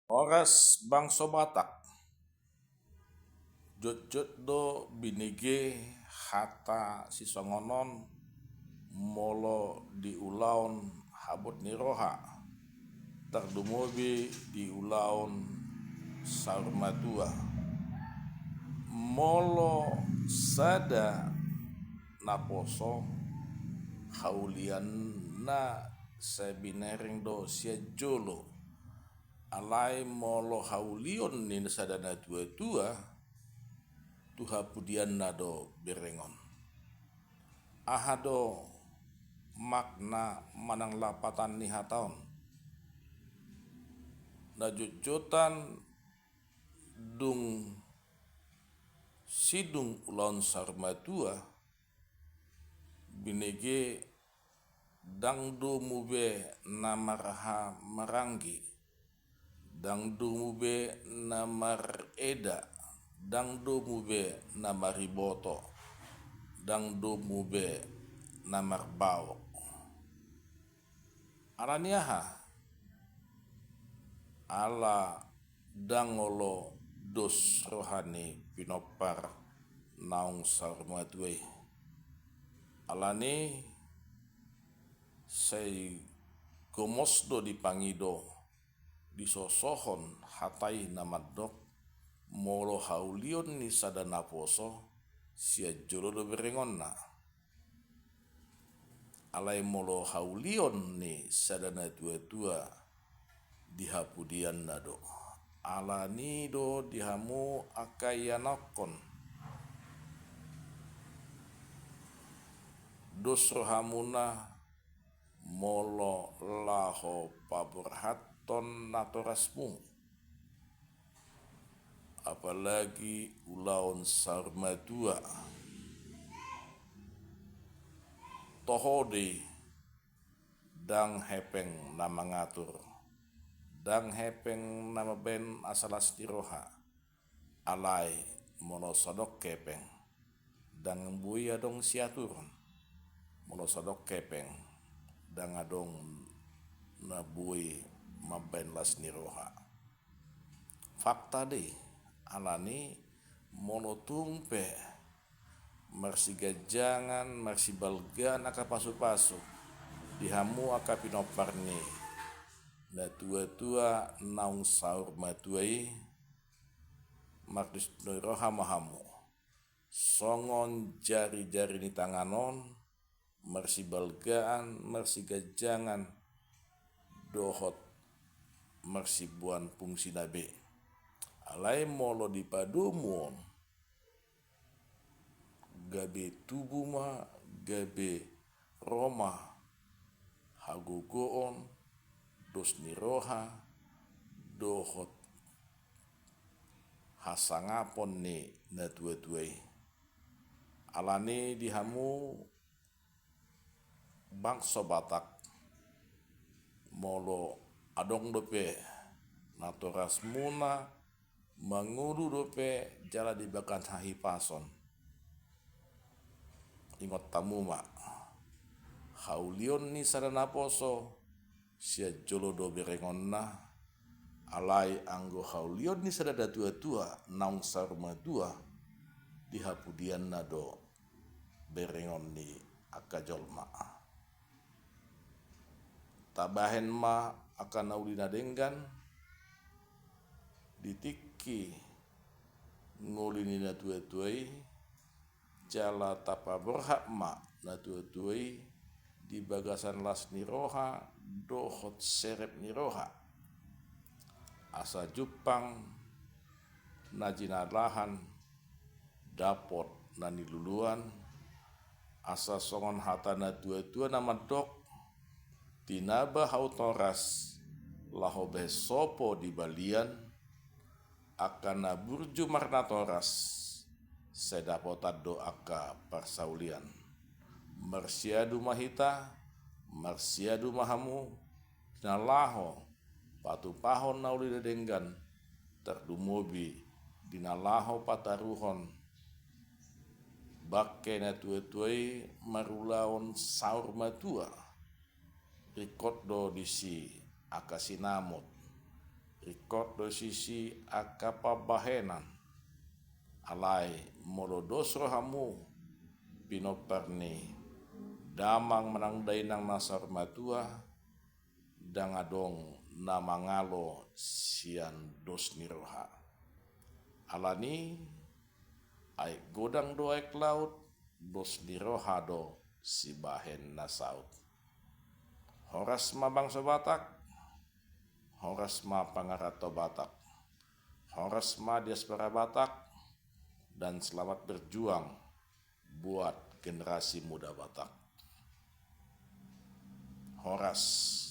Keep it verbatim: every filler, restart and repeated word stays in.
Horas bangso Batak. Jotjot do binege hata sisongon on molo di ulaon habot ni roha, tarlumobi di ulaon saur matua. Molo sada naposo, haulianna sai binereng do sian jolo. Alai molo haulion ni sada natuatua, tu hapudianna do bereng on. Aha do makna manang lapatan ni hata on? Na jotjotan dung sidung ulaon saur matua, binege ndang domu be na marhahamaranggi, ndang domu be na mareda, ndang domu be na mariboto, ndang domu be na marbaok. Ala ni aha? Ala ndang olo dos roha ni pinompar naung saur matua i. Ala ni sai gomos do dipangido, disosohon hata i na mandok, molo haulion ni sada naposo, sian jolo do berengonna. Alai molo haulion ni sada natuatua, di hapudianna do. Ala ni do di hamu angka ianakkon, dos rohamuna molo laho paborhathon natorasmu, apalagi ulaon saur matua. Toho do i, ndang hepeng na mangatur, ndang hepeng na mambaen asa las ni roha. Alai molo so adong hepeng, ndang boi adong siaturon. Molo so adong hepeng, ndang adong na boi mambaen las ni roha. Fakta do i. Ala ni molo tung pe marsiganjangan, marsibalgaan angka pasupasu di hamu angka pinompar ni natuatua naung saur matua i, mardos ni roha ma hamu. Songon jarijari ni tangan on, marsibalgaan, marsiganjangan, dohot marsiboan fungsina be. Alai molo dipadomu on, gabe tubu ma, gabe ro ma hagogoon, dos ni roha, dohot hasangapon ni natuatua i. Ala ni di hamu bangso Batak, molo adong dope natorasmuna mangolu dope jala di bagas hahipason, ingot hamu ma, haulion ni sada naposo, sian jolo do berengonna. Alai anggo haulion ni sada natuatua naung saur matua, di hapudianna do berengon ni angka jolma. Tabahen ma angka na uli na denggan, di tingki ngolu ni natuatua i, jala tapaborhat ma natuatua i di bagasan las ni roha dohot serep ni roha, asa jumpang na jinalahan, dapot na niluluan, asa songon hata natuatua na mandok, tinaba hau toras laho bahen sopo di balian, angka na burju marnatoras, sai dapotan do angka parsaulian. Marsiadu ma hita, marsiadu ma hamu, di na laho patupahon na uli na denggan, tarlumobi di na laho pataruhon bangke natuatua i marulaon saur matua. Ringkot do disi angka sinamot, Ringkot do disi angka pambahenan. Alai molo dos rohamu pinompar ni damang manang dainang na saur matua, ndang adong na mangalo sian dos ni roha. Alani, aek godang do aek laut, dos ni roha do sibahen na saut. Horas ma bangso Batak, horas ma pangaranto Batak, horas ma diaspora Batak, dan selamat berjuang buat generasi muda Batak. Horas.